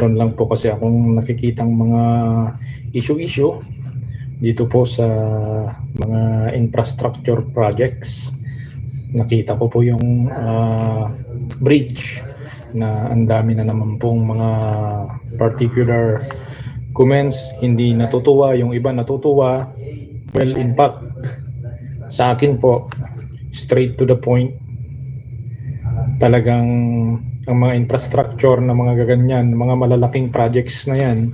Meron lang po kasi akong nakikitang mga issue dito po sa mga infrastructure projects. Nakita ko po yung bridge na ang dami na naman pong mga particular comments, hindi natutuwa, yung iba natutuwa. Well, in fact, sa akin po, straight to the point, talagang ang mga infrastructure na mga gaganyan, mga malalaking projects na yan,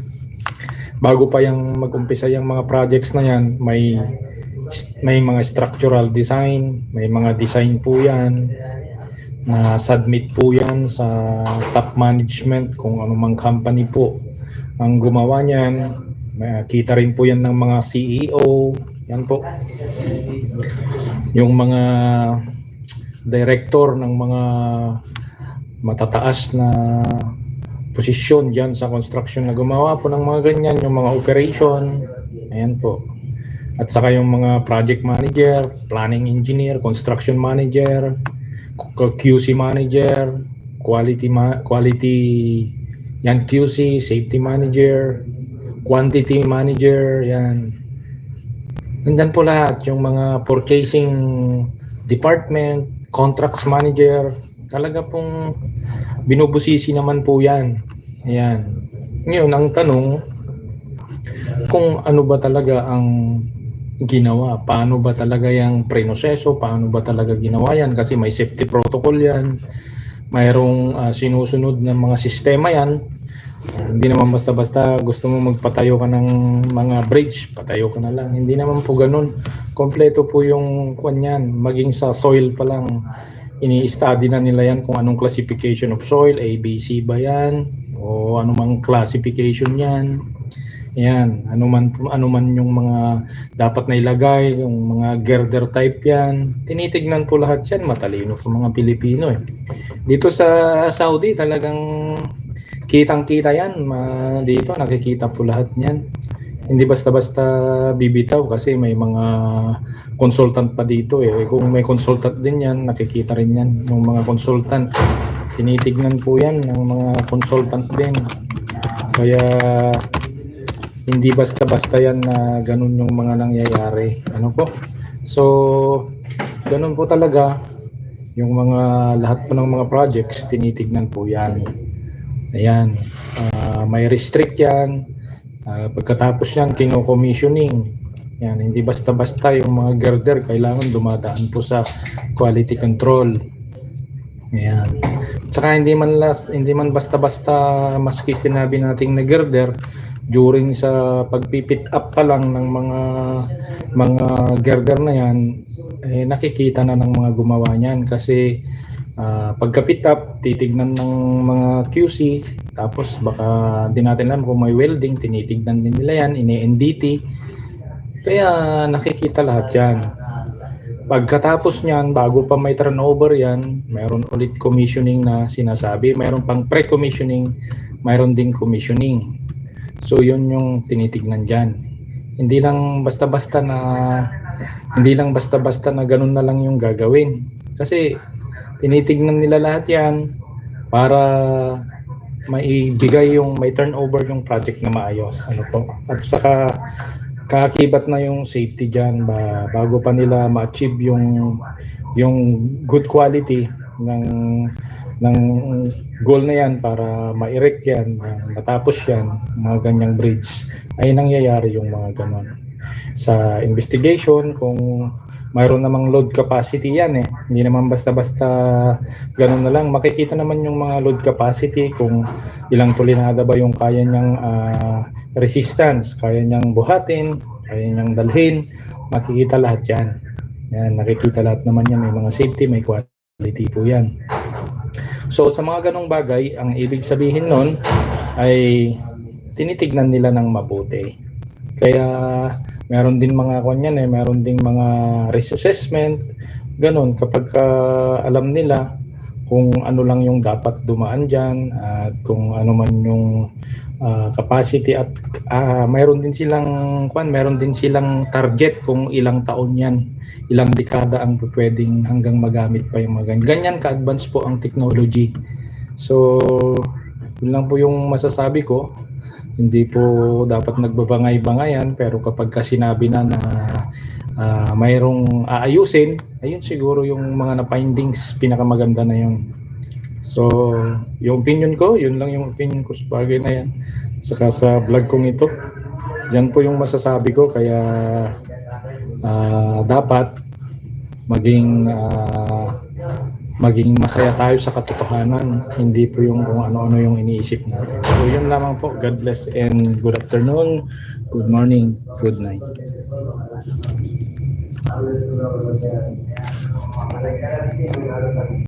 bago pa yung mag-umpisa yung mga projects na yan, may mga structural design, may mga design po yan, na submit po yan sa top management kung anumang company po ang gumawa niyan. Kita rin po yan ng mga CEO, yan po. Yung mga director ng mga matataas na posisyon dyan sa construction na gumawa po ng mga ganyan, yung mga operation, ayan po. At saka yung mga project manager, planning engineer, construction manager, QC manager, quality yan, QC, safety manager, quantity manager, yan. Nandyan po lahat, yung mga purchasing department, contracts manager, talaga pong binubusisi naman po yan. Ayan. Ngayon, ang tanong, kung ano ba talaga ang ginawa, paano ba talaga yung prenoseso, paano ba talaga ginawa yan, kasi may safety protocol yan, mayroong sinusunod ng mga sistema yan. Hindi naman basta-basta gusto mo magpatayo ka ng mga bridge, patayo ka na lang, hindi naman po ganun. Kompleto po yung kwan yan, maging sa soil pa lang, ini-study na nila yan kung anong classification of soil, ABC ba yan, o anumang classification yan. Yan, ano man yung mga dapat na ilagay, yung mga girder type yan, tinitignan po lahat yan, matalino po mga Pilipino eh. Dito sa Saudi talagang kitang-kita yan, dito nakikita po lahat yan. Hindi basta-basta bibitaw kasi may mga consultant pa dito eh. Kung may consultant din yan, nakikita rin yan, yung mga consultant. Tinitignan po yan ng mga consultant din. Kaya hindi basta-basta yan na ganun yung mga nangyayari. Ano po? So, ganun po talaga. Yung mga lahat po ng mga projects, tinitignan po yan. Ayan. May restrict yan. Pagkatapos yan, kino-commissioning. Yan. Hindi basta-basta yung mga girder, kailangan dumadaan po sa quality control. Ayan. Tsaka hindi man basta-basta maski sinabi nating na girder, during sa pagpipit up pa lang ng mga girder na yan, eh, nakikita na ng mga gumawa niyan kasi pagka-pit up, titignan ng mga QC, tapos baka di natin alam kung may welding, tinitignan din nila yan, ini-NDT, kaya nakikita lahat yan. Pagkatapos niyan, bago pa may turnover yan, mayroon ulit commissioning na sinasabi, mayroon pang pre-commissioning, mayroon ding commissioning. So yun yung tinitignan diyan. Hindi lang basta-basta na ganun na lang yung gagawin. Kasi tinitignan nila lahat 'yan para maibigay yung may turnover yung project na maayos. Ano po? At saka kaakibat na yung safety diyan bago pa nila ma-achieve yung good quality ng goal na yan para ma-erect yan, matapos yan, mga ganyang bridge, ay nangyayari yung mga ganon. Sa investigation, kung mayroon namang load capacity yan eh, hindi naman basta-basta ganon na lang, makikita naman yung mga load capacity, kung ilang tulinada ba yung kaya niyang resistance, kaya niyang buhatin, kaya niyang dalhin, makikita lahat yan. Yan, nakikita lahat naman yan, may mga safety, may quality po yan. So sa mga ganong bagay, ang ibig sabihin nun ay tinitignan nila ng mabuti. Kaya meron din mga kanyan eh, meron ding mga risk assessment, ganon, kapag alam nila kung ano lang yung dapat dumaan dyan at kung ano man yung capacity at mayroon din silang target kung ilang taon yan, ilang dekada ang pwedeng hanggang magamit pa yung mga ganyan ka-advance po ang technology. So Yun lang po yung masasabi ko. Hindi po dapat nagbabangay-bangayan, pero kapag ka sinabi na mayroong aayusin, ayun siguro yung mga na-findings, pinakamaganda na yun. So, yung opinion ko, yun lang yung opinion ko sa bagay na yan. Saka sa vlog kong ito, yan po yung masasabi ko, kaya dapat maging masaya tayo sa katotohanan, hindi po yung kung ano-ano yung iniisip natin. So yun lamang po. God bless and good afternoon, good morning, good night.